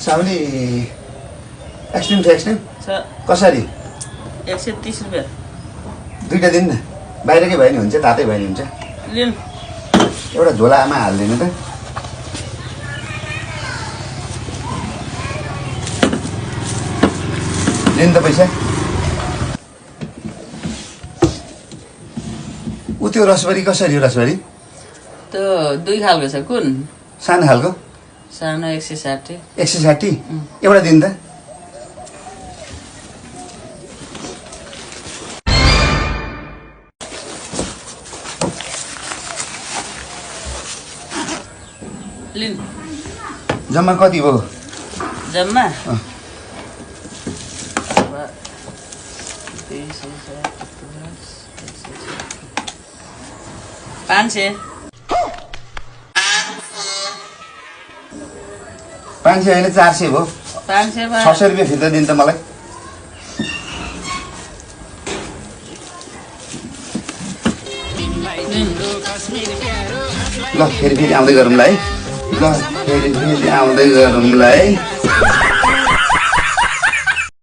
साउली extreme छ extreme कसरी 130 रुपैयाँ दुईटा दिन न बाहिरकै भयो नि हुन्छ तातै भयो नि हुन्छ लिनु एउटा झोलामा हाल्दिनु त लिनु त पैसा ऊ त्यो रसबरी कसरी हो रसबरी त्यो दुई खालको छ कुन सानो खालको सानो 160 160 एउटा दिन त लिनु जम्मा कति भयो जम्मा 500 500 होइन 400 भयो 500 600 रुपियाँ फिर्ता दिनु त मलाई ल फेरि आउँदै गरौँला है ल फेरि आउँदै गरौँला है